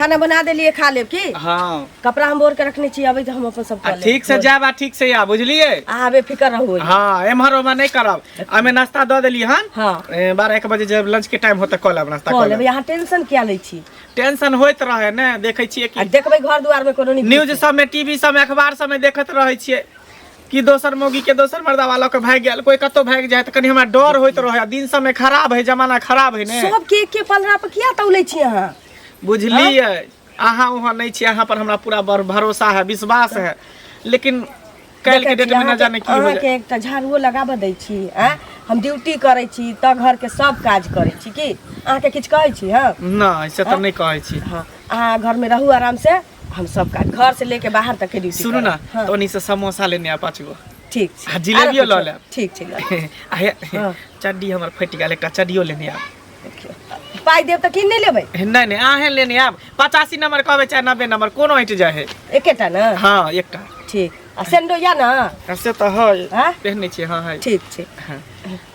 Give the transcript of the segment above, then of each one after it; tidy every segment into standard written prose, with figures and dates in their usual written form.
खाना बना देलिए, खा लेब की? हाँ। कपड़ा हम बोर के रखने छी, अबै तऽ हम अपन सब आ कऽ लेब। ठीक से जायब आ ठीक से आ, बुझलिए? अहाँ बेफिकर रहू। हाँ, एम्हर ओम्हर नहि करब। हमे नाश्ता दऽ देली हन। 12-1 बजे जब लंच के टाइम होते कऽ लेब नाश्ता। कऽ कऽ लेबै। लेब। अहाँ टेंशन किया लै छी? टेंशन होइत रहे ने, देखै छियै आ कि देखबै घर दुआर में कोनो नहीं। न्यूज सबमे, टीवी सबमे, अखबार सबमे देखैत रहै छियै कि दोसर मौगी के दोसर मर्दावा लऽ के भागि गेल, कोई कतौ भागि जाय, तऽ कनि हमरा डर होइत रहै। दिन समय खराब है, जमाना खराब है ने। सबके एके पलड़ा पर किया तौलै छी अहाँ? बुझलियै, अहाँ वहाँ नहि छियै, अहाँ पर हमरा पूरा भरोसा है, विश्वास है, लेकिन काल्हि के देखै डेट छी, में न अहाँके- जाने की हो अहाँके जाए। एकटा झाड़ुओ लगाबऽ दै छी? आँय, हम ड्यूटी करै छी तऽ घरके सब काज करै छी, की अहाँके किछु कहै छी हम? नहि, से तऽ नहि कहै छी। हँ, अहाँ घरमे रहू आराम से, हम सब काज घर से लेके बाहर तक के ड्यूटी सुनू करब। ने। हाँ, तऽ ओन्नी से समोसा लेने आ 5 गो। ठीक छै। आ जिलेबियो आरो लऽ किछो? लेब। ठीक छै, लऽ लेब। आ हे, हाँ। चड्डी हमर फटि गेल, एकटा चड्डियो लेने आब। देखियौ, पाइ देब तऽ कीन नहि लेबै? नहि नहि, अहें लेने आब। 85 नंबर कहबै चाहे 90 नंबर, कोनो हटि जाइ है। एकेटा ने? हाँ, एकटा। ठीक। आ सेंडो या ने? से तऽ है। हाँ? पहिने छियै, हाँ है। ठीक छै।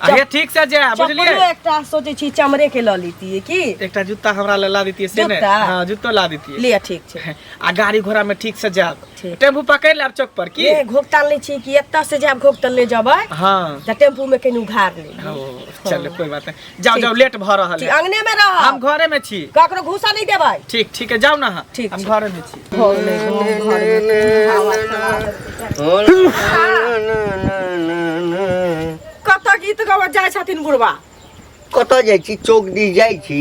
आ हे, ठीक से जाय, बुझलियै? चप्पलो एकटा सोचै छी चमड़े के लऽ लीतियै की। एकटा जूता हमरा लए ला दितियै से ने। जूता? हाँ, जूतो ला दितियै। लिअ, ठीक छै। आ गाड़ी घोड़ा में ठीक से जायब। ठीक। टेम्पू पकड़ लेब चौक पर की। ए घोकताल नहि छी कि एतऽ से जायब, घोकताल ले जेबै हाँ तऽ टेम्पू में कनि उघार लेब। ओ, चलो कोई बात नहीं, जाओ। ठीक। जाओ, लेट भऽ रहल ठीक है। अंगने में रह। हम घरे में छी। ककरो घुसा नहि देबै। ठीक ठीक है, जाओ ना अहाँ। ठीक हम छै। घरे में छी। भऽ गेलै गाँव घरमे हवा कतऽ गीत गाबऽ जाइ छथिन बुढ़वा? कतऽ जाइ छी? चौक दिस जाइ छी,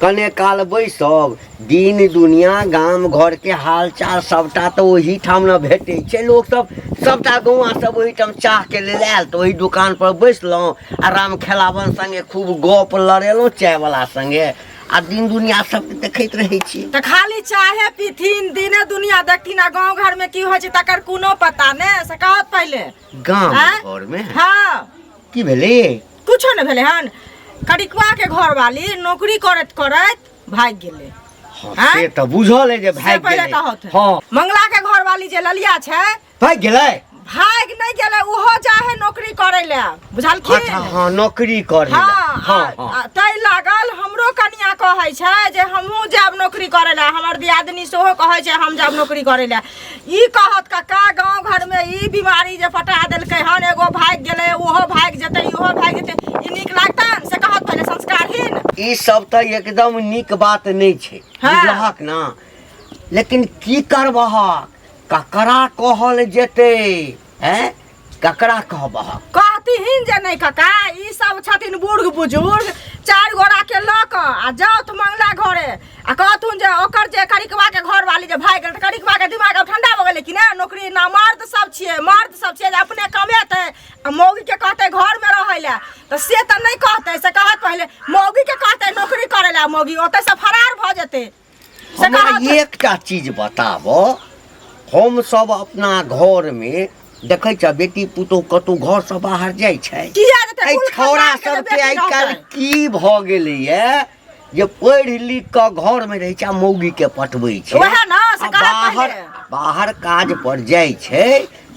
कने काल बैसब। दिन दुनिया, गाम घरके हाल चाल सबटा तऽ ओहिठाम ने भेटै छै। लोकसब सबटा गौआँ सब ओहिठाम चाहके लेल आयल तऽ ओहि दोकान पर बैसलहुँ आ राम खेलावन संगे खूब गप लड़ेलहुँ चायवला संगे, आ दिन दुनिया सबके देखैत रहै छी। तऽ खाली चाहे पीथिन, दिने दुनिया देखथिन, आ गाँव घरमे की होइ छै तकर कोनो पता नहि, से कहत पहिले। गाम आँय? घरमे? हाँ। की भेलै? कुछो नहि भेलै हन। करिकवा के घरवाली नौकरी करैत करैत भागि गेलै। हाँ, आँय? से तऽ बुझल है जे से भागि पहिले गेलै। कहत। हाँ। मंगला के घरवाली जे ललिया छै। भागि गेलै? भागि नहि गेलै, ओहो जाइ है नौकरी करै लए, बुझलखिन? अच्छा, हाँ, नौकरी करै लए। हाँ। हाँ। हाँ। तै लागल हमरो कनिया कहै छै जे हमहूँ जायब नौकरी करै लए, हमर दियादनी सेहो कहै छै हम जायब नौकरी करै लए। ई कहत कक्का, गाँव घरमे ई बीमारी जे पटा देलकै हन, एगो भागि गेलै, ओहो भागि जेतै, इहो भागि जेतै, ई नीक लागतनि? से कहत पहिले, संस्कारहीन। ई सब तऽ एकदम नीक बात नहि छै। हाँ। बुझलहक ने? लेकिन की करबहक? ककरा कहल जेतै? हैं, ककरा कहबहक? कहतिहीन जे नहि कका, ई सब छथिन बूढ़ बुजुर्ग, चारि गोरा के लऽ कऽ आ जाउ तऽ मंगला घरे आ कहथुन जे ओकर जे करिकवा के घरवाली जे भागि गेल, तऽ करिकवा के दिमाग आब ठंडा भऽ गेलै कि ने? नौकरी ना, मर्द सब छियै, मर्द सब छियै जे अपने कमेतै आ मौगी के कहतै घरमे रहै लए, तऽ से तऽ नहि कहतै। से कहत पहिले मौगी के कहतै नौकरी करै लए, मौगी ओतऽ से फरार भऽ जेतै। से हमरा कहत। एकटा चीज बताब, हम सब अपना घरमे देखै छ बेटी पुतोह कतौ घरसँ बाहर जाइ छै? किया जेतै? एहि कुल छौड़ा खानदान के जे सबके बेटी आइ काल्हि रहतै। की भऽ गेलैए जे पढ़ि लिख कऽ घरमे रहै छै आ मौगीके पटबै छै। वएह ने, से आ कहत बाहर पहिले। बाहर काज पर जाइ छै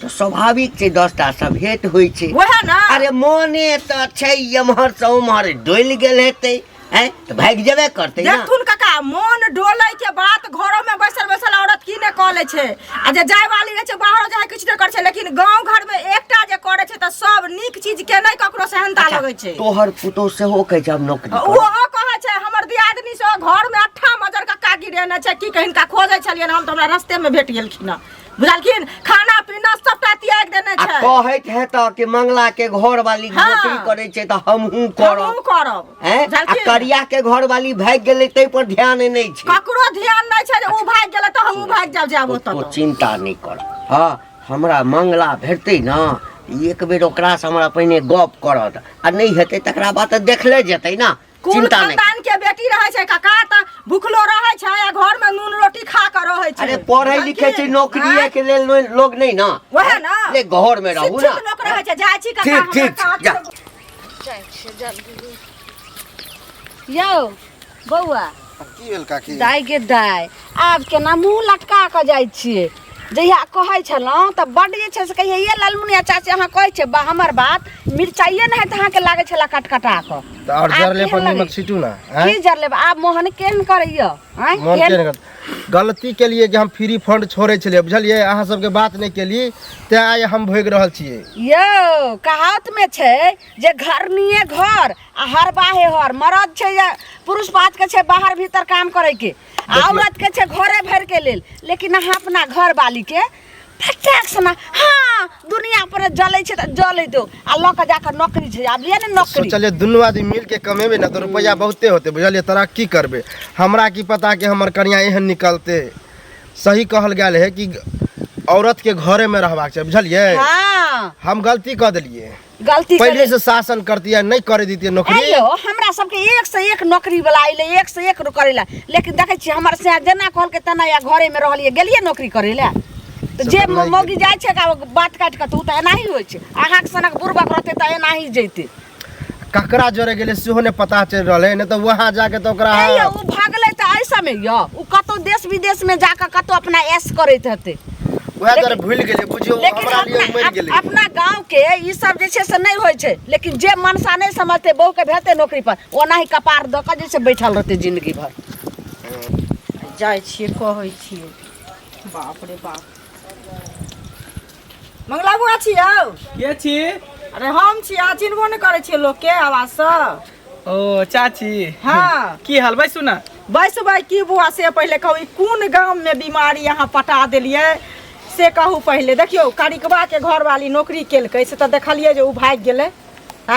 तऽ स्वाभाविक छै 10टा सँ भेंट होइ छै। वएह ने। अरे मोने तऽ छै एम्हर सँ उम्हर डोलि गेल हेतै, हैं, तऽ भागि जेबे करतै ना। देखथुन काका, मोन डोलै के बात घरो में बैसल बैसल औरत की ने कऽ लै छै, आ जे जाय वाली रहै छै बाहरो जाय किछु नहि करै छै, लेकिन गाँव घर में एकटा जे करै छै तऽ सब नीक चीज के नहि ककरो सेहनता अच्छा, लगै छै। तोहर पुतोह सेहो कहै छै हम नौकरी करब? ओहो कहै छै। हमर दियादनी से घर में अट्ठा मजर कक्का गिरेने छै, की कहिन का खोजै छलियनि हम तऽ हमरा रस्ते में भेट गेलखिन हँ, बुझलखिन? खाना पीना सबटा त्याग देने आ छै। कहैत हेतऽ कि मंगला के घर वाली हाँ। नौकरी करै छै तऽ हमहूँ करब। हमहूँ करब। हैं? आ बुझलखिन? करिया के घर वाली भागि गेलै ताहि पर ध्यान नहि छै। ककरो ध्यान नहि छै जे ओ भागि गेलै तऽ हमहूँ भागि जायब, जायब ओतऽ। तो चिंता नहि कर। हाँ, हमरा मंगला भेटतै ने एक बेर, ओकरासँ हमरा पहिने गप करत, आ नहि हेतै तकरा बाद तऽ देखले जेतै ने। कुल चिंता नहि। खानदान के बेटी रहै छै काका तऽ भुखलो रहै छै आ घर में नून रोटी खा के रहै छै। अरे पढ़ै लिखै छै बुझलखिन? नौकरिए आँय? के लेल लोग नहि ने। वएह ने। नहि, घर मे रहू ने। शिक्षित लोक रहै छै। जाइ छी काका, ठीक, हमरा ठीक, काज जा। छै। जाइ छियै जल्दी। यौ बौआ। की भेल काकी? दाइ गे दाइ, आब केना मुँह लटका कऽ जाइ छियै? जहिया कहै छलहुँ तऽ बड्ड जे छै से कहियै ये ललमुनिया चाची अहाँ कहै छियै बा हमर बात मिरचाइए नहि तऽ अहाँके लागै छलै कटकटा कऽ तऽ आओर आब जरले केहन पर लगै? नीमक छीटू ना आँय? की जरले आब मोहन केहन करैया आँय मोन केहन केहन करत? गलती केलिए कि हम फ्री फंड छोड़े छलियै बुझलियै अहाँ सबके बात नहि केली तें आइ हम भोगि रहल छियै यौ कहावत में छै जे घरनिये घर आ हरबाहे हर मरद छै जे पुरुष पात के छै बाहर भीतर काम करे के आ औरत के छै घरे भर के लेल लेकिन अहाँ अपना घर वाली के फटाक से ना हाँ दुनिया पर जलै छै तऽ जलै दो आ लऽ के जाके नौकरी छै आब लिअ ने नौकरी सोचलियै दुनू आदमी मिल के कमेबै ने तऽ रुपैआ बहुते होतै बुझलियै तरक्की करबै हमरा की पता कि हमर कनिया एहन निकलतै सही कहल गेल है कि औरत के घरे में रहबाक चाही बुझलियै हाँ हम गलती कऽ देलियै गलती पहिले से शासन करती नहीं करे देती नौकरी आइयो हमरा सबके एक से एक नौकरी वाला अइले एक से एक करे ला लेकिन देखै छियै हमर से जेना कहलकै तेना या घरे में रहलियै गेलियै नौकरी करे ला तऽ जे नहि मौगी जाइ छै का बात काटि कऽ तऽ ओ तऽ एनाही होइ छै अहाँके सनक बुड़बक रहतै तऽ एनाही जैतै ककरा जोरे गेलै सेहो नहि पता चलि रहल है नहि तऽ वहाँ जाके तऽ ओकरा ए यौ ओ भागलै तऽ एहि समय यौ ओ कतौ देश विदेश में जाकऽ कतौ अपना ऐश करैत हेतै वएह दुआरे भूलि गेलियै बुझियौ लेकिन हमरा लिए अपना मरि गेलै अपना गांव के ई सब जे छै से नहि होइ छै लेकिन जे मनसा नहि समझतै बहू के भेजतै नौकरी पर ओनाही कपार दऽ कऽ जे छै बैठल रहतै जिंदगी भर जाइ छियै कहै छियै बाप रे बाप मंगला बुआ छी यौ के छी अरे हम छी अहाँ चिन्हबो नहि करै छियै लोकके आवाजसँ ओ चाची हाँ। की हाल बैसू ना बैसबै की बुआ से पहिले कहू ई कोन गाममे बीमारी अहाँ पटा देलियै से कहू पहिले देखियौ करिकबाके घरवाली नौकरी केलकै से तऽ देखलियै जे ओ भागि गेलै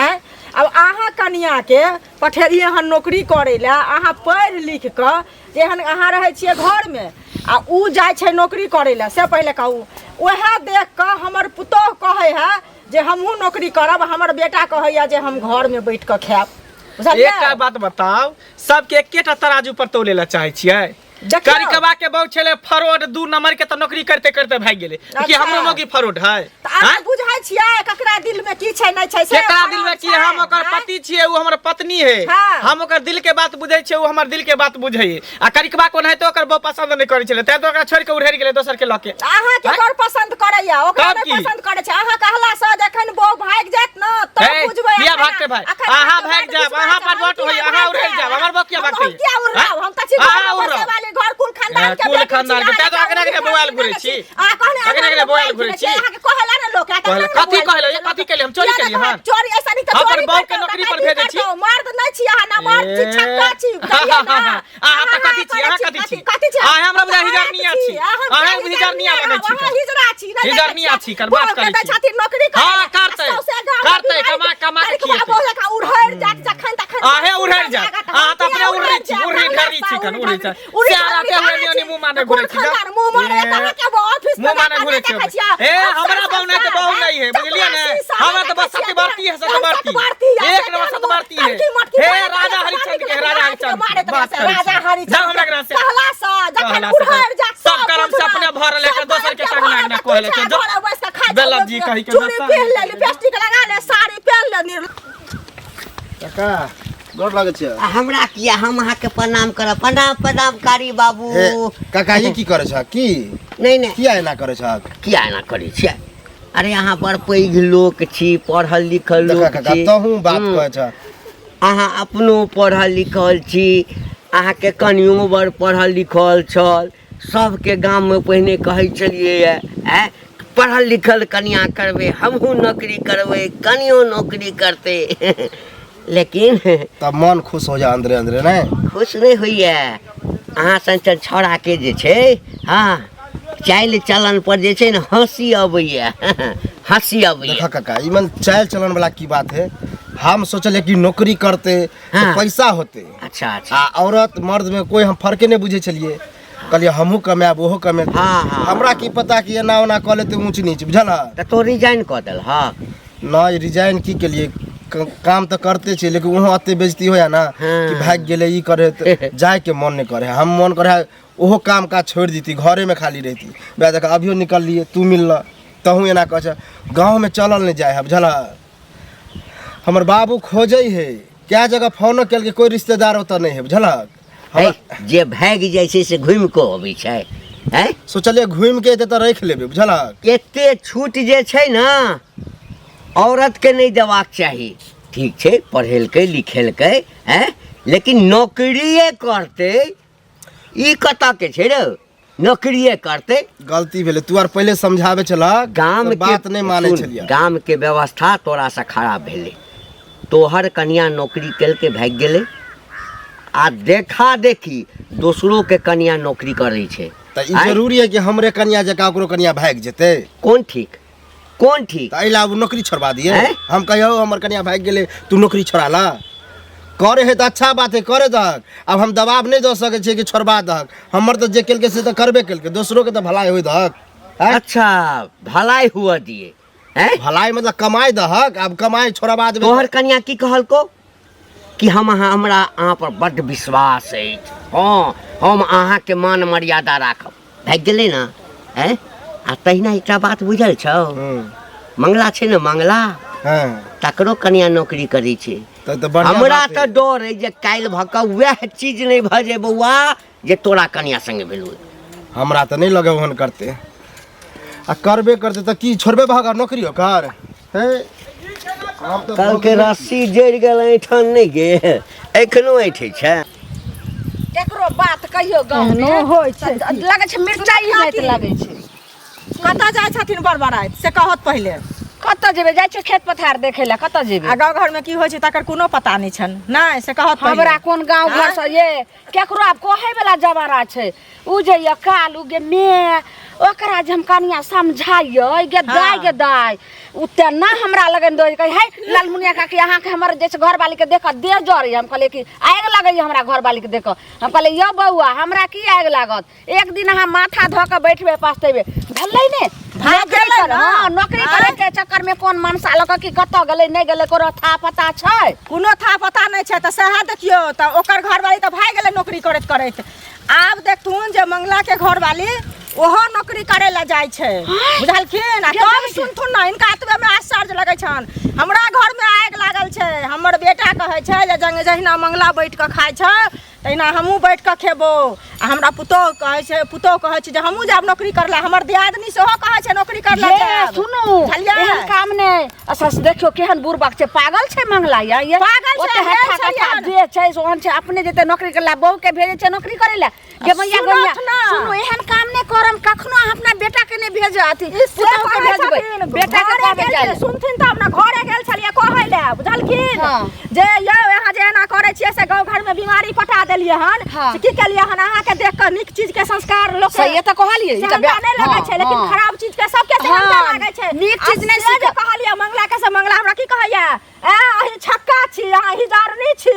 आँय आब अहाँ कनिआँके पठेलियै हन नौकरी करै लए अहाँ पढ़ि लिख कऽ जेहन अहाँ रहै छियै घरमे आ उ जाइ छै नौकरी करै लए से पहिले कहू उएह देख कऽ हमर पुतोहु कहै है जे हमहूँ नौकरी करब हमर बेटा कहैया जे हम घरमे बैठ कऽ खायब बुझलियै एकटा बात बताउ सबके एकेटा तराजू पर तोले ला चाहै छियै देखियौ। करिकबा के बहु छलै फरोड दू नंबर के तऽ नौकरी करते करते भागि गेलै कि अच्छा। हमरो मौगी फरोड है तऽ अहाँ आँय? बुझै छियै ककरा दिल में की छै नहि छै से केकरा दिल में की छै, हम ओकर आँय? पति छियै ओ हमर पत्नी है हाँ। हम ओकर दिल के बात बुझै छियै ओ हमर दिल के बात बुझै है आ करिकबा को ओनाहिते ओकर बहु पसंद नहि करै छलै तैं तऽ ओकरा छोड़ि के उड़ेर गेलै दोसर के लऽ के अहाँके आँय? घर पसंद करैया ओकरा तब नहि की? पसंद करै छै अहाँ कहला से जखन बहु भागि जायत ने तब हे, बुझबै किया अखन- भागतै भाइ? अखन अहाँ अहाँके भागि बड्ड जायब, विश्वास अहाँ है, पर हम वोट किया होइए, अहाँ भागि उड़ैल जायब, हमर बहु किया हम भागतै? किया उड़ाउ हम तऽ छी अहाँ घरमे उड़ाउ। बसै वाली घर कुल खानदान के कुल बेटी छी, खानदान के, तैं तऽ अहाँ अगने अगने बौआयल घुरै छी। अहाँ कहने अगने अगने बौआयल घुरै छी। अहाँके कहला ने लोक कहला, कथी कहला? ये कथी केलियै? हम चोरी केलियै हन? चोरी ऐसा नहीं तऽ हम अपन चोरी बहू के करतौ, नौकरी पर डकैती भेजै छी। करतौ, मर्द नहि छी अहाँ ना मर्द छी छक्का छी बुझलियै ना? अहाँ तऽ कथी छी? अहाँ कथी छी? कथी छी अहाँ हमरा बुझाइ हिजरनिया छी। अहाँ अहाँ हिजरनिया लगै छी। अहाँ हिजरा छी नहि देखै हिजरनिया छियै। छी, कर बात बहू के करै दै छी। छथिन नौकरी करै हाँ, लए। करतै, आ सौंसे गाँवमे करतै, बीमारी कमा- कमा के करिकबा खिएतै। बहू जकाँ उड़हरि जायत जखन तखन आहे उड़हरि जायत। अहाँ तऽ अपने उड़ै छी, उड़ै ढेरी छी कन, उड़ै छी। उड़ै से आराते हुए नियो नि मुँह माने घुरै छी, जा। मुँह माने ए, तऽ अहाँके ऑफिस मुँह माने घुरै छी। ए, हमरा बहु नहि तऽ बहु नहि है, बुझलियै ने? हमरा तऽ बस सतवर्ती है, सतवर्ती। एक नंबर सतवर्ती है। हे, राजा हरिश्चंद्र के, राजा हरिश्चंद्र के। बात करै छी। राजा हरिश्चंद्र जाउ हमरा ग्रह से। कहला सँ जखन कहला सँ। उड़हरि जायत सब करम से अपने भरल है, दोसर के टांग नाग ना कहले छै। जो। बेलब जी कहि के चूड़ी दोसर। पहिन ले लिपस्टिक लगा ले साड़ी पहिन ले निर्ल काका गोर लागै छै आ हमरा किया हम अहाँके प्रणाम करब प्रणाम प्रणाम कारी बाबू हे काका ई की करै छह की नहि नहि किया एना करै छह किया एना करै छियै अरे अहाँ बड़ पैघ लोक छी पढ़ल लिखल देखा लोक काका छी तहूँ बात हम्म। कहै छह अहाँ अपनो पढ़ल लिखल छी अहाँके कनियो बड़ पढ़ल लिखल छल सबके गाममे पहिने कहै छलियै आँय पढ़ल लिखल कनिया करबै हमहूँ नौकरी करबै कनियो नौकरी करतै लेकिन तब मन खुश हो जा अंदरे अंदरे नहि खुश नहि होइए अहाँ सन सन छौड़ाके जे छै हँ चालि चलन पर जे छै ने हँसी अबैए हँसी अबैए देखा काका ई मन चालि चलन वाला की बात है हम सोचलिए कि नौकरी करते तो हाँ। पैसा होते अच्छा अच्छा आ औरत मर्द में कोई हम फर्के नहीं बुझे छलिए कहलिए हमहूँ कमायब ओहो कमेतै हाँ, हाँ। हमरा की पता कि एना ओना कऽ लेतै ऊँच नीच बुझल तऽ तो रिजाइन कऽ देलहक नहि रिजाइन की केलिए काम तऽ करते छियै लेकिन ओहो एते बेइज्जती होया ना हाँ। कि भागि गेलै ई करे तऽ जायके मन नहि करे हम मन करे ओहो काम काज छोड़ि देती घरेमे खाली रहिती वएह देख अभियो निकललियै तू मिलल तहूँ एना कहै छ गाँवमे चलल नहि जाइ है बुझल हमर बाबू खोजै है कए जगह फोनो केलकै कोई रिश्तेदार ओतऽ नहि है बुझलक है, जे भागि जाइ छै से घुमि कऽ अबै छै हैं सोचलियै घुमि के एतै तऽ राखि लेबै बुझलक एते छूट जे छै ने औरतके नहि देबाक चाही ठीक छै पढ़ेलकै लिखेलकै हैं लेकिन नौकरिए करतै ई कतऽ के छै रे नौकरिए करतै गलती भेलै तू आर पहिले समझाबै छलक गाम तऽ के बात नहि मानै सुन, छलियै गाम के व्यवस्था तोरासँ खराब भेलै तोहर कनिया नौकरी केलकै भागि गेलै आ देखा देखी दोसरो के कनिया नौकरी करै छै तऽ ई आँय? जरूरी है कि हमरे कनिया जकाँ ओकरो कनिया भागि जेतै कोन ठीक कोन ठीक तऽ एहि ला आब नौकरी छोड़बा दिए आँय? हम कहियौ हमर कनिया भागि गेलै तू नौकरी छोड़ा ला करे है तऽ अच्छा बात है करे दहक आब हम दबाव नहि दऽ सकै छियै कि छोड़बा दहक हमर तऽ जे केलकै से तऽ करबे केलकै दोसरोके तऽ भलाई होइ दहक आँय? अच्छा भलाई हुआ दिए हैं भलाई मतलब कमाइ दहक आब कमाइ छोड़बा देबै तोहर कनिया की कहलको कि हम अहाँ हमरा अहाँ पर बड्ड विश्वास अछि हँ हम अहाँके मान मर्यादा राखब भागि गेलै ने हैं आ तहिना एकटा बात बुझल छौ मंगला छै ने मंगला हँ तकरो कनिया नौकरी करै छै तऽ तऽ बढ़िआँ हमरा बात तऽ है। डर अइ जे काल्हि भऽ कऽ वएह चीज नहि भऽ जाय बौआ जे तोरा कनिया संगे भेलौ हमरा तऽ नहि लगे ओहन करते आ करबे करते तऽ की छोड़बे भाग नौकरी ओकर हे हम तऽ काल्हिके रस्सी जरि गेल ऐठन नहि गे एखनो ऐठै छै केकरो बात कहियो गाँव एहनो में होइ छै तऽ लगै छै मिरचाई होइत लगै छै कतऽ जाइ छथिन बड़बड़ाइत से कहत पहिले कतऽ जेबै जाइ छै खेत पथार देखै लए कतऽ जेबै आ गाँव घरमे की होइ छै तकर कोनो पता नहि छनि नहि से कहत पहिले। हमरा कोन गाँव घर से ये केकरो आब कहै वाला जमाना छै उ जे ये कालू गे मे ओकरा जे हम कनिया समझाइयै गे दाय गे दाय उ तेना हमरा लगन दे कहै है लालमुनिया काकी अहाँके हमर जे छै घरवाली के देख कऽ देह जरैए हम कहलियै कि आगि लगैए हमरा घरवाली के देख कऽ हम कहलियै यौ बौआ हमरा की आगि लागत एक दिन अहाँ माथा धऽ कऽ बैठबै पछतेबै भेलै ने भाग नौकरी गेलै कर ने। हँ नौकरी करे के चक्कर में कोन मनसा लऽ कऽ कि कतऽ गेलै नहि गेलै कोनो था पता छै कोनो था पता नहि छै तऽ सएह देखियौ तऽ ओकर घरवाली तऽ भागि गेलै नौकरी करैत करैत आब देखथुन जे मंगला के घरवाली ओहो नौकरी करे लए जाइ छै बुझलखिन आ तब सुनथुन ने हिनका एतबे मे आश्चर्य लगै छनि हमरा घर मे आगि लागल छै हमर बेटा कहै छै जे जंग जहिना मंगला बैठ कऽ खाइ छै तहिना हमहूँ बैठ कऽ खेबो आ हमरा पुतोहु कहै छै पुतोहु कहै छै जे हमहूँ जायब नौकरी करे लए हमर दियादनी सेहो कहै छै नौकरी करे लए ये जायब सुनू बुझलियै? एहन काम नहि अच्छा से देखियौ केहन बुड़बक छै पागल छै मंगला या ये पागल छै, ओते भेल हट्ठा छै कट्ठा यार। जे छै से ओहन छै अपने जेते नौकरी करे ला बहू के भेजै छै नौकरी करे ला गे मैया सुनत गैया ना। सुनू एहन काम नहि करम कखनो अहाँ अपना बेटा के नहि भेज अथी ई से पुतहु के कहै भेजबै छथिन, बेटा के घरे कहबै गेल जाय छलियै, लए। सुनथिन तब ने घरे गेल छलियै कहै लए बुझलखिन हाँ। जे यौ अहाँ जे एना करै छियै से गाँव घरमे बीमारी पटा देलियै हन हाँ। से की केलियै हन अहाँके देख कऽ नीक चीज के संस्कार लोक सहिए तऽ कहलियै ई तऽ सेहनता नहि लगै हाँ, छै लेकिन हाँ। खराब चीज के सबके सेहनता हाँ, लागै छै नीक चीज आ नहि से जे सीख- कहलियै मंगला के से मंगला हमरा की कहैया ए अहीं छक्का छी अहाँ हिजारनी छी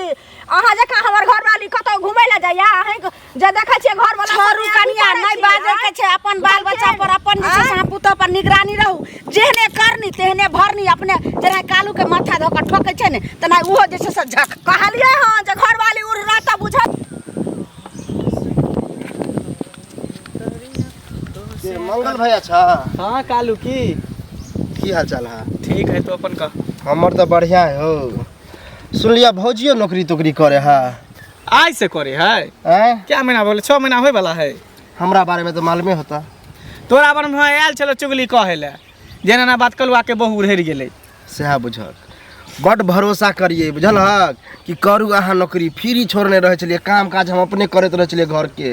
अहाँ जकाँ हमर घरवाली कतौ घुमै लए जाइया अहीं जे देखै छियै घरवाला छोड़ू कनिया नहि बाजै के छै अपन बाल बच्चा पर अपन जे छै से अहाँ पुतोह पर निगरानी रहू जेहने करनी तेहने भरनी अपने जेना कालू के माथा धऽ कऽ ठोकै छै ने तेना ओहो जे छै से झक कहलियै हँ जे घरवाली उड़रा तऽ बुझत के मंगल भैया छा हाँ कालू की की हाल चाल है ठीक है तो अपन कह हमर तऽ बढ़िया है हो सुनलियै भौजियो नौकरी तोकरी करे है आज से करे है आँय क्या महीना बोले 6 महीना होय वाला है हमरा बारे में तऽ मालूमे होता तोरा बारे में आयल छलो चुगली कहे ले जेना ना बात कलुआ के बहु उड़ेर गेलै सएह बुझक बड्ड भरोसा करियै बुझलहक कि करू अहाँ नौकरी फ्री छोड़ने रहै छलियै काम काज हम अपने करैत रहै छलियै घरके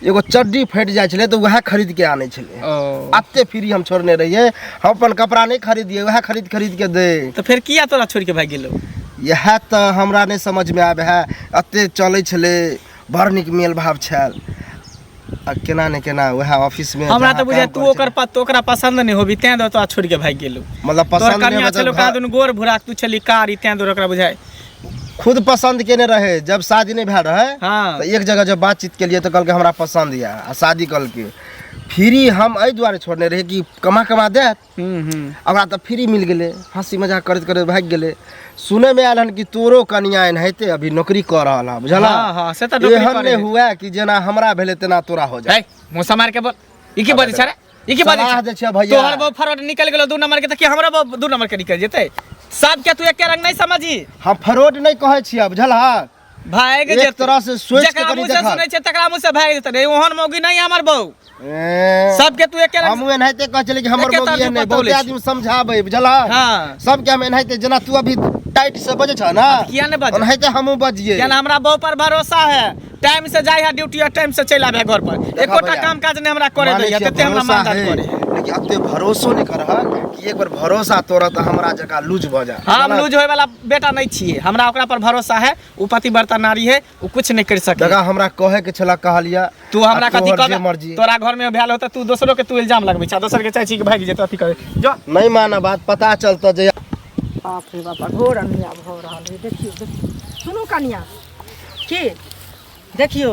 एगो चड्डी फाटि जाइ छलै तऽ वएह खरीदके आनै छलै ओ एते फ्री हम छोड़ने रहियै हम अपन कपड़ा नहि खरीदियै वएह खरीद खरीद के दै तऽ फेर किया तोरा छोड़ि के भागि गेलौ इएह तऽ हमरा नहि समझमे आबै है एते चलै छलै बड़ नीक मेल भाव छल आ केना ने केना वएह ऑफिसमे हमरा जहाँ तऽ बुझाय काम तू करै ओकर पत ओकरा पसंद नहि होबी तें दऽ तोरा छोड़ि के भागि गेलौ छलै। मतलब तोहर पसंद नहि कनिया होबे छलौ तऽ कहाँ दुनू गोर भूराक तू छली कारी तें दुआरे ओकरा बुझाय खुद पसंद केने रहे जब शादी नहीं भेल रहे हाँ। तऽ एक जगह जब बातचीत केलिए तऽ कहलकै हमरा पसंद यऽ आ शादी कहलकै फ्री हम एहि दुआरे छोड़ने रहियै कि कमा कमा देत हम्म हम्म ओकरा तऽ फ्री मिल गेलै हँसी मजाक करैत करैत भागि गेलै सुनैमे आयल हन कि तोरो कनिया एनाहिते अभी नौकरी कऽ रहल हँ बुझल हाँ, हाँ, से तऽ नौकरी एहन करै नहि है। हुए कि जेना हमरा भेलै तेना तोरा हो जाए है मुँह समार के बोल ई की बजै छै रे ई की बजै सलाह छै दै छियै भैया। तोहर बहु फरवट निकल गेलो दू नंबर के तऽ की हमरा बहु दू नंबर के निकल जेतै सबके तू एके रंग नहीं समझी हम फरोड नहि कहै छियै बुझल हँ भागि एक जेतै। तरह से सोच के जकरा कनी मुँह से देखा। सुनै छै तकरा मुँह से भागि जेतै रे। ओहन मौगी नहीं हमर बहू। ए, सबके तू एके रंग हमहूँ एनाहिते कहै छलियै कि हमर एके मौगी तरफ एहन नहि, बतौले बहुते छी। आदमी समझाबै बुझलह। हाँ। सबके हम एनाहिते जेना तू अभी टाइट से बजै छह ना, किया ने बजै? ओनाहिते हमहूँ बजियै। किया ना हमरा बहू पर भरोसा है। टाइम से जाय है ड्यूटी और टाइम से चलि आबे है घर पर। देखा एकोटा भैया, काम काज नहीं हमरा करे मानै दैया, छियै तते हमरा भरोसा मानदान है, करे है। लेकिन एते भरोसो नहि करह कि एक बार भरोसा तोरा तऽ हमरा जकाँ लूज भऽ जा। हम लूज होय वाला बेटा नहीं छियै, हमरा ओकरा पर भरोसा है। उ पतिव्रता नारी है, उ कुछ नहीं कर सके। देखा हमरा कहे के छला कहलिया, तू हमरा आ कथी तोहर जे कहबे? मर्जी। तोरा घर में भेल होता तू दोसरो के तू इल्जाम लगबै छ, दोसर के चाहै छी कि भागि जेतै अथी करे जो। नहीं माना बात पता चलता जे। बाप रे बाप, घोर अन्याय भऽ रहल है। देखियौ देखियौ, सुनू कनिया की, देखियौ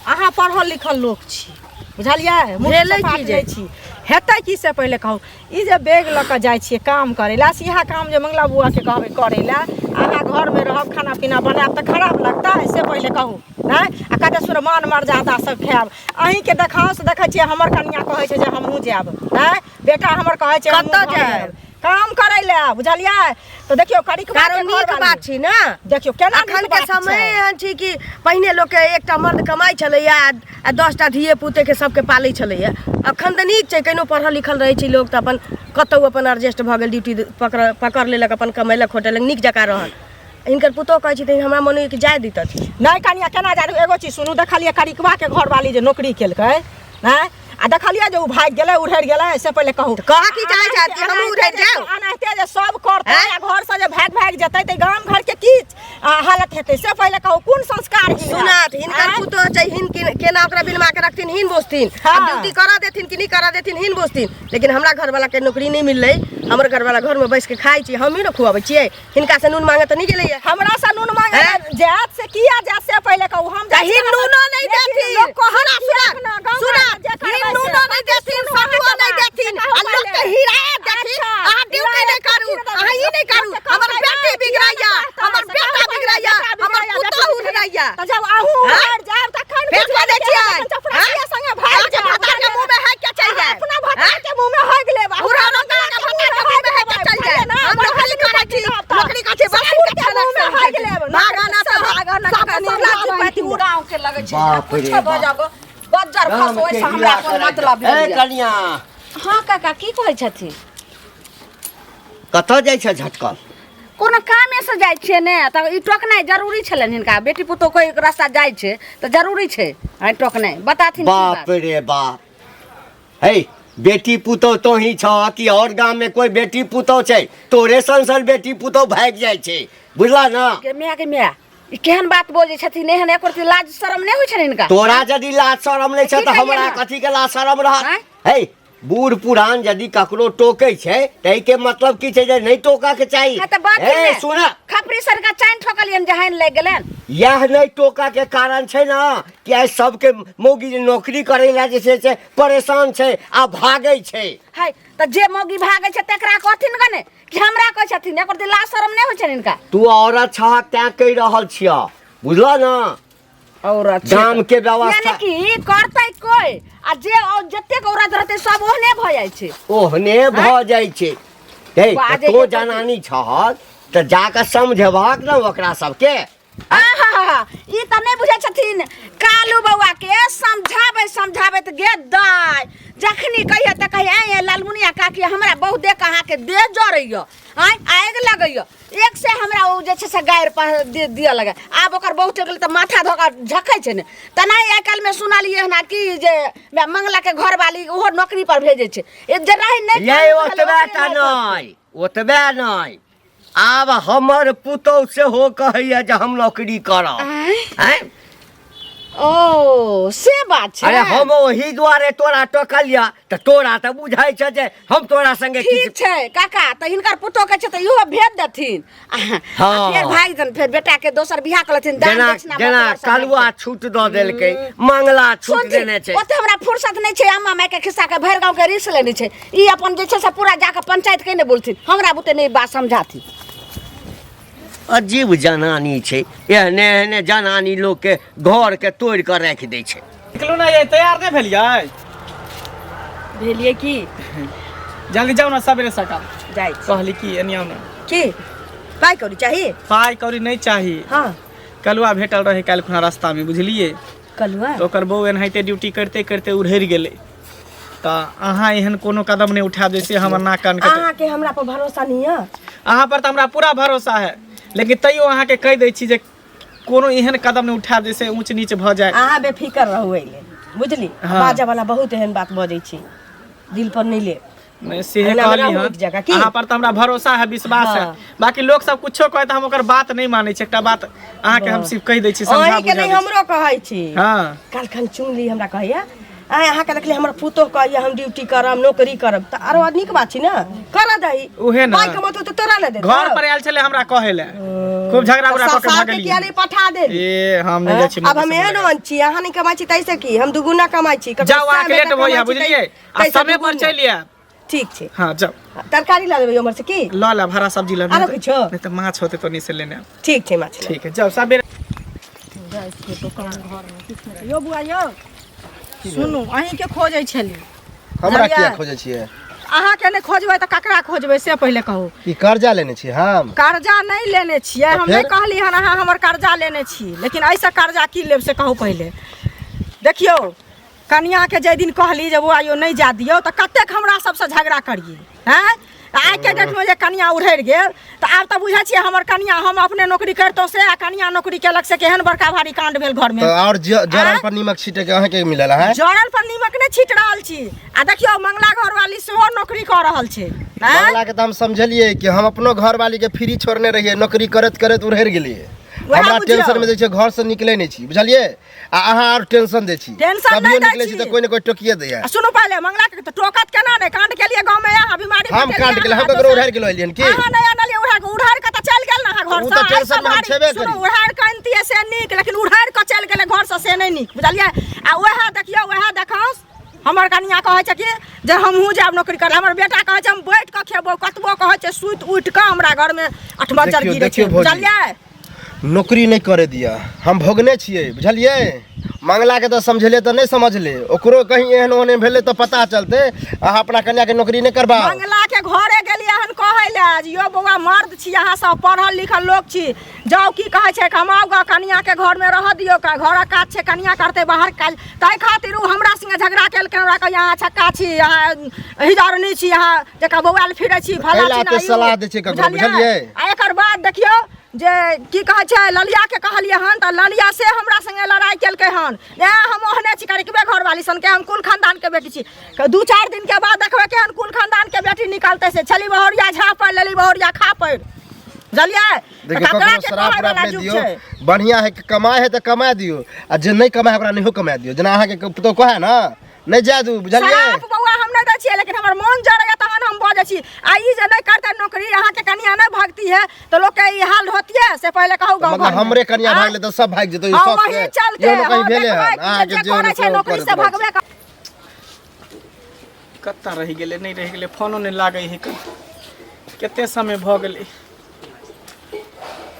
अहाँ पढ़ल लिखल लोक छी, बुझलियै? मुँह भेलै सपाट की जे? नहि छी। हेतै की से पहिले कहू, ई जे बैग लऽ कऽ जाइ छियै काम करै लए, से इएह काम जे मंगला बौआके कहबै करै लए, अहाँ घरमे रहब खाना पीना बनायब तऽ खराब लगतै? से पहिले कहू नहि। आ कते सुर मान मर्यादा सब खायब अहीँके देखाओ से देखै छियै। हमर कनिया कहै छै जे हमहूँ जायब, नहि बेटा हमर कहै छै हमहूँ कतऽ घर जायब? जायब काम करै लए, बुझलियै? तऽ देखियौ करिकबा के कारण नीक घरवाली। बात छी ना। देखियौ केना नीक अखन के बात समय छै। एहन छी कि पहिने लोक के एकटा मर्द कमाइ छलैया आ 10टा धिये पुते के सबके पालै छलैया। अखन तऽ नीक छै, कहिनो पढ़ल लिखल रहै छै लोक तऽ अपन कतहु अपन एडजस्ट भऽ गेल, ड्यूटी पकड़ लेलक, अपन कमेलक होटलक नीक जकाँ रहल। हिनकर पुतोह कहै छथिन हमरा मन होइए कि जाय दितथिन। नहि कनिया केना जाय? एगो चीज सुनू, देखलियै करिकबा के घरवाली जे नौकरी केलकै नहि, आ देखलियै जे ओ भागि गेलै उड़हरि गेलै, से पहिले कहू। कह की चाहै छथि कि हमहूँ उड़हरि जाउ? एनाहिते जे सब करतै आँय? आ घर से जे भागि भागि जेतै तऽ गाम घर के की हालत हेतै, से पहिले कहू। कोन संस्कार हिनकर? सुनत हिनकर आँय? पुतोह छै, हिन केना ओकरा बिनमा के रखथिन हिन बुझथिन। हाँ। आब ड्यूटी करऽ देथिन कि नहि करऽ देथिन हिन बुझथिन। लेकिन हमरा घरवाला के नौकरी नहि मिललै, हमर घरवाला घर में बैस के खाइ छी, हमही ने खुआबै छियै। हिनका से नून मांगे तऽ नहि गेलैया। हमरा से नून मांगे हैं? जात से किया जात से पहिले कहू। हम तऽ हिन नूनो नहि लेकिन देथिन। लोक कहत सुना, कि सुना, एखना गाँव सुना, घरमे जे करबै हिन से। नूनो नहि देथिन, सुनू अहाँके सतुओ नहि बात, देथिन, से कहू आ लोक के पहिले। हिरायत देथिन। अच्छा, अहाँ ड्यूटी नहि हिरायत करू, कथी देबै? अहाँ ई नहि करू, लोक के हमर कहतै बेटी ने, बिगड़ैया, किया नहि हमर कहतै? बेटा से बिगड़ैया, कहू हमर पहिले, पुतोहु बेटा उड़ैया। तऽ जब अहूँ हैं? उड़ि जायब तखन फेर बुझबै बजै जे छियै? अहाँ चपरासिया हैं? संगे भागि अहाँके जायब। भतार के मुँह में है के चलि अहाँ जायब? अपना भतार हैं? के मुँह में हगि लेब। पूरा रोकला के भतार के मुँह में है के चलि जायब? हम नौकरी करै छी, नौकरी करै छी, बस ससुर के खाना मुँह में खाना हगि लेब। भागना तऽ भागना सब कनि सब लाज पाती गाँव के लगै छै। बाप रे कुछो बाप। भऽ जागो बज्जर गाम खस, ओहिसँ के हमरा हीरा कोन करै मतलब छै। ए भेल? कनिया। हँ काका, की कहै छथिन? कतऽ जाइ छै झटकल? कोनो कामेसँ जाइ छियै ने, तऽ ई टोकनाइ जरूरी छलनि हिनका। बेटी पुतोह कोइ रास्ता जाइ छै तऽ जरूरी छै आइ टोकनाइ। बताथिन की बाप बात? रे बाप, हे बेटी पुतोह तोही छह कि और गाम में कोई बेटी पुतोह छै? तोरे सन सन बेटी पुतोह भागि जाइ छै, बुझला ना? गे माय, गे माय, ई केहन बात बजै छथिन? एहन एको रत्ती लाज शरम नहि होइ छनि हिनका? तोरा यदि लाज शरम नहि छै की तऽ कहियै हमरा ने? कथी के लाज शरम रहत? आँय? हे बूढ़ पुरान यदि ककरो टोकै छै तऽ एहिके मतलब की छै जे नहि टोकऽ के चाही? हाँ, तऽ बात हे सुन, खपरी सरका चाइन ठोकलियनि जहन लागि गेलनि। इएह नहि टोकऽ के कारण छै ने कि आइ सबके मौगी जे नौकरी करै लए जे छै से परेशान छै आ भागै छै। है तऽ जे मौगी भागै छै तकरा कहथिन गने कि हमरा कहै छथिन? एकर तऽ लाज शरम नहि होइ छनि हिनका। तू औरत छह तैं कहि रहल छियह, बुझलह ने? औरत छै गाम के व्यवस्था यानी कि करतै कोइ आ जे जतेक औरत रहतै सब ओहने भऽ जाइ छै, ओहने भऽ जाइ छै। हे बाजै तऽ तों के जनानी छहक तऽ जाकऽ समझेबहक ने ओकरा सबके। आहा, ई तऽ नहि बुझै छथिन। कालू बौआ के समझाबै समझाबै तऽ गे दाय, जखनी कहिए तऽ कहिए ऐ लालमुनिया काकी, हमरा बहुत देख अहाँके देह जरैया, आँय आगि लगैया। एक से हमरा ओ जे छै से गारि दिअ लगे। आब ओकर बहुत गेलै तऽ माथा धऽ कऽ झखै छै ने। तेनाही आइ काल्हिमे सुनलियै हन कि जे मंगलाके घरवाली ओहो नौकरी पर भेजै छै। ए जे रही नहि यै काम ओतबे ओकरे टा नहि नहि, ओतबे नहि, आब हमर पुतोहु सेहो कहैया जे हम नौकरी करब। आँय? आँय? ओ से बात छै। अरे हम ओही दुआरे तोरा टोकलिया तऽ तोरा तऽ बुझाइ छ जे हम तोरा संगे ठीक किछु छै काका, तऽ हिनकर पुतोह के छै तऽ इहो भेज देथिन। हाँ। फेर भागि जेतन, फेर बेटा के दोसर बियाह कऽ लेथिन, दान जेना दक्षिणा जेना बतौर सब कलुआ हेतै। छूट दऽ देलकै, मंगला छूट सुनथिन, देने छै। ओते हमरा फुर्सत नहि छै। अम्मा माय के खिस्सा के भरि गाँव के रिस लेने छै ई। अपन जे छै से पूरा जाके पंचायत के नहि बोलथिन, हमरा बुते नहि बात समझाथिन। अजीब जनानी छै, एहने एहने जनानी लोक के घर के तोड़ि कऽ राखि दै छै। निकलू ना ये, तैयार नहि भेलियै? भेलियै की? जल्दी जाउ ने सवेरे सकाल। जाइ छी। कहली कि एनी आउ ने। की पाइ कौड़ी चाही? पाइ कौड़ी नहि चाही। हाँ। कलुआ भेटल रहै काल्हि खुना रास्तामे बुझलियै कलुआ तऽ ओकर बहू एनाहिते ड्यूटी करिते करिते उड़हरि गेलै तऽ अहाँ एहन कोनो कदम नहि उठायब जैसे हमर नाक कान कटे अहाँके हमरा पर भरोसा नहीं है अहाँ पर तऽ हमरा पूरा भरोसा है लेकिन तैयो अहाँके कहि दै छी जे कोनो एहन कदम नहि उठायब जैसे ऊँच नीच भऽ जाय अहाँ बेफिकर रहू एहि लेल बुझली हाँ। बाजऽ वाला बहुत एहन बात बजै छी दिल पर नहीं ले नहि सेहे एना कहली रहू हँ एक जगह, की? अहाँ पर तऽ हमरा भरोसा है विश्वास है हाँ। बाकी लोक सब कुछो कहै तऽ हम ओकर बात नहि मानै छी एकटा बात अहाँके हम सिर्फ कहि दै छी समझा अहींके बुझा नहि दै छी। हमरो कहै छी हँ काल्हिखन चुनली हमरा कहैया आइ अहाँके देखली हमर पुतोह कहैया हम ड्यूटी करब नौकरी करब तऽ आरो नीक बात छै ने करऽ दही उहे ने। पाइ कमौतौ तऽ तोरा ने देतौ घर पर आयल छलै हमरा कहै लए खूब झगड़ा उगड़ा कऽ के सासार के भगलियै किया नहि पठा देली ए हम नहि जाइ छी आब हम एहन ओहन छी अहाँ नहि कमाइ छी ताहिसँ की हम दुगुना कमाइ छी ककरो जाउ अहाँके सए लेट बेटा भऽ जाय कमाइ छी बुझलियै आ ताहिसँ समय पर दुगुना। चलि आयब ठीक छै हँ जाउ तरकारी लऽ लेबै उम्हर से की लऽ लेब हरा सब्जी लऽ आरो किछो? नहि तऽ माछ होतै तऽ ओन्नी से लेने आयब ठीक छै माछ ठीक है जाउ सबेरे यौ बुआ यौ सुनू अहीँके खोजै छली हमरा बुझलियै? किया खोजै छियै अहाँके नहि खोजबै तऽ ककरा खोजबै से पहिले कहू ई कर्जा लेने छी हम कर्जा नहि लेने छियै तऽ हम नहि फेर? कहली हन अहाँ हमर कर्जा लेने छी लेकिन एहिसँ कर्जा की लेब से कहू पहिले देखियौ कनियाके जाहि दिन कहली जे बौआ यौ नहि जा दियौ तऽ कतेक हमरा सबसँ झगड़ा करियै आँय आइके डेटमे जे कनिया उड़हरि गेल तऽ आब तऽ बुझै छियै हमर कनिया हम अपने नौकरी करितहुँ से आ कनिया नौकरी केलक से केहन बड़का भारी कांड भेल घरमे तऽ आओर जरल आँय? पर नीमक छीटे के अहाँके मिलल है जरल पर नीमक नहि छीट रहल छी आ देखियौ मंगला घरवाली सेहो नौकरी कऽ रहल छै आँय? मंगला के तऽ हम समझलियै कि हम अपनो घरवाली के फ्री छोड़ने रहियै नौकरी करैत करैत उड़हरि गेलियै वएह हमरा बुझियौ। टेंशन में जे छै घर से निकले नहि छी बुझलियै आ अहाँ आर टेंशन दै छी टेंशन कभियो नहि दै निकले छी छी। तऽ कोई ने कोई टोकिए दैया आ सुनू पहिले मंगला के तऽ टोकत केना नहि कांड केलिए गाँव में यहाँ बीमारी हम कांड केलियै, हम ककरो उड़ारि के लऽ एलियैन की? अहाँ नहि अनलियै उड़ारि के उड़ारि के तऽ चलि गेल ने अहाँ घर ओ से तऽ टेंशन में हम छेबे सुनू करी। उड़ारि के अनतियै से नीक लेकिन उड़ारि के चलि गेलै घर से से नहि नीक बुझलियै आ वएह देखियौ वएह देखौस हमर कनिया कहै छै कि जे हमहूँ जायब नौकरी करे हमर बेटा कहै छै हम बैठ कऽ खेबो कतबो कहै छै सुति उठि कऽ हमरा घरमे अठमज्जर देखियौ, गिरै छै देखियौ भौजी। बुझलियै नौकरी नहि करे दिअ हम भोगने छियै बुझलियै मंगलाके तऽ समझेलियै तऽ नहि समझलै ओकरो कहीं एहन ओहन भेलै तऽ पता चलतै अहाँ अपना कन्याके नौकरी नहि करबाउ मंगला के घरे गेलियै हन कहै लए जे यौ बौआ मर्द छी अहाँ सब पढ़ल लिखल लोक छी जाउ की कहै छै कमाउ गऽ कनिया के घरमे रहऽ दियौ घरक काज छै कनिया करतै बाहर काज ताहि खातिर ओ हमरा संगे झगड़ा केलकै हमरा कहैया अहाँ छक्का छी अहाँ हिजरनी छी अहाँ जकाँ बौआल फिरै छी फलाँ कैला चिल्लाँ एते सलाह दै छै ककरो, बुझलियै? आ एकर बाद देखियौ जे की कहै छै ललियाके कहलियै हन तऽ ललिया से हमरा संगे लड़ाइ केलकै हन ए हम ओहने छी करिकबे घरवाली सनके हम कुल खानदानके बेटी छी दू चारि दिनके बाद देखबै केहन कुल खानदानके बेटी निकलतै से छली बहुरिया झा पड़ि लेली बहुरिया खा पड़ि बुझलियै देखियौ ककरा ककरो के शराब कहै उराब वाला नहि जुग दियौ छै बढ़िआँ है कि कमाइ है तऽ कमा दियौ आ जे नहि कमाइ है ओकरा नहियो कमा दियौ जेना अहाँके पुतोहु कहै ने नहि जाय दू बुझलियै शराब बौआ हम नहि दै छियै लेकिन हमर मोन जरैया तहन हम बजै छी आ ई जे नहि करतै नौकरी अहाँके कनिया नहि भगती है तऽ लोक के ई हाल होतियै से पहिले कहू गाँव मतलब घरमे। हमरे कनिया आँय? भागले तऽ सब भागि जेतै हाँ, सब वही चलते एहनो कहीं हाँ, भेलै देखबै हन कि अहाँके जे जे करै छै होने से ओ नौकरी करैत से रहै छै। भगबे कर कतऽ रहि गेलै नहि रहि गेलै फोनो नहि लागै है कते समय भऽ गेलै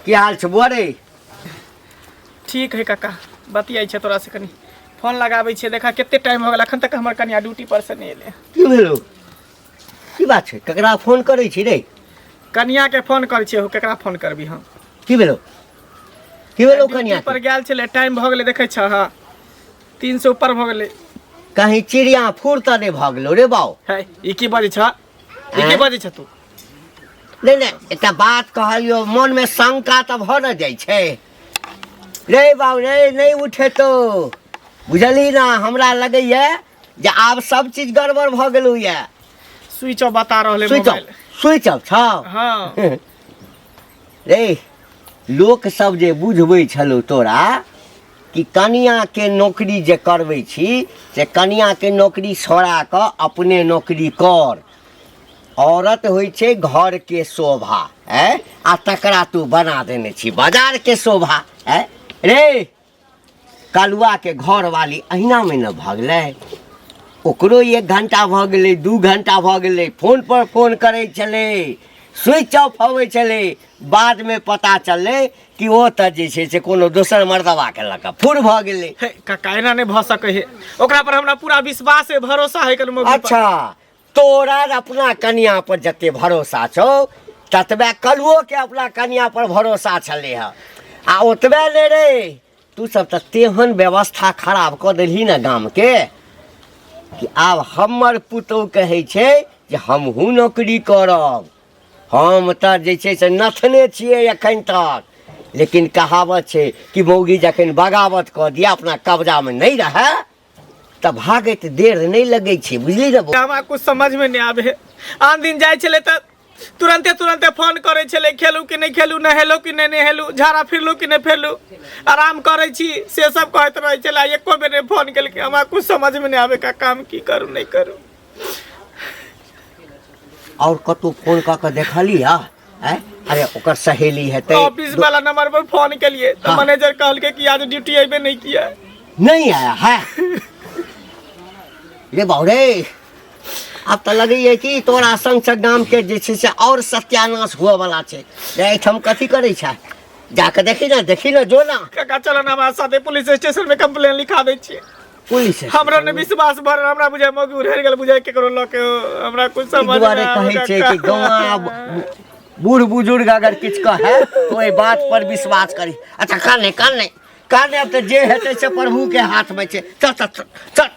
की हाल छै बौआ रे ठीक है काका बतियाइ छै तोरा से कनि फोन लगाबै छियै देखा कते टाइम हो गेल अखन तक हमर कनिया ड्यूटी पर से नहि एलै की भेलो की बात छै ककरा फोन करै छी रे कनिया के फोन करै छियै हो केकरा फोन करबी हम की भेलो की भेलो ड्यूटी कनिया पर गेल छलै टाइम भऽ गेलै देखै छह हँ 3 से ऊपर भऽ गेलै कहीं चिड़िया फूर तऽ नहि भऽ गेलो रे बाउ है ई की बजै छह ई की आँय? बजै छह तू नहि नहि एकटा बात कहलियौ मनमे शंका तऽ भऽ ने जाइ छै रे बाबू रे नहि उठेतौ बुझलही ने हमरा लगैए जे आब सब चीज गड़बड़ भऽ गेलौ यऽ स्विच ऑफ बता रहल है switch off mobile switch off छौ हाँ रे लोक सब जे बुझबै छलौ तोरा कि कनियाके नौकरी जे करबै छी से कनियाके नौकरी छोड़ा कऽ अपने नौकरी कर औरत होइ छै घरके शोभा ऐ आ तकरा तू बना देने छी बाजारके शोभा ऐ रे कलुआके घरवाली अहिनामे ने भगलै ओकरो एक घंटा भऽ गेलै 2 घंटा भऽ गेलै फोन पर फोन करै छलै स्विच ऑफ अबै छलै बादमे पता चललै कि ओ तऽ जे छै से कोनो दोसर मर्दबाके लऽ कऽ फुर भऽ गेलै हे काका एना नहि भऽ सकै है ओकरा पर हमरा पूरा विश्वास है भरोसा है कल अच्छा तोरा अपना कनिया पर जते भरोसा छौ ततबे कलुओके अपना कनिया पर भरोसा छलै हँ आ ओतबे नहि रे, तू सब तऽ तेहन व्यवस्था खराब कऽ देलही ने गामके कि आब हमर पुतहु कहै छै जे हमहूँ नौकरी करब। हम तऽ जे छै से नथने छियै एखन तक, लेकिन कहावत छै कि मौगी जखन बगावत कऽ दिए, अपना कब्जामे नहि रहए, तऽ भागैत देर नहि लगै छै, बुझली ने? हमरा कुछ समझमे नहि आबै है। आन दिन जाइ छलै तऽ तुरन्ते तुरन्ते फोन करै छलै, खेलू कि नहि खेलू, नहेलू कि नहि नहेलू, झाड़ा फिरलू कि नहि फिरलू, आराम करै छी, से सब कहैत रहै छलै। एको बेर नहि फोन केलकै। हमरा कुछ समझमे नहि आबै काका, हम की करू नहि करू। आओर कतहु फोन कऽ कऽ देखली? हा, आँय? अरे ओकर सहेली हेतै। ऑफिस वाला नंबर पर फोन केलिए तो मैनेजर कहलकै कि आज ड्यूटी अबे नहीं किया। नहीं आया है? रे बाबू रे, आब तऽ लगैए कि तोरा संग से गामके जे छै से आओर सत्यानाश हुअ वाला छै। रे, एहिठाम कथी करै छै? जाके देखी ने, देखी ने, जो ना। काका, चलो ना हमरा साथे, पुलिस स्टेशन में कंप्लेन लिखा दै छियै। पुलिस? हमरा नहि विश्वास भर, हमरा बुझाय मौगी उड़ेर गेल, बुझाय केकरो लऽ के। हमरा कुछ एहि समझ दुआरे नहि आबै कहै छै कि काका। गौआ बूढ़ बुजुर्ग अगर किछु कहै तऽ ओहि बात पर विश्वास करी। अच्छा, कान नहि, कान नहि, कान नहि। आब तऽ जे हेतै से प्रभु के हाथमे छै। चल चल चल चल।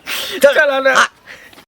चल ने। आ-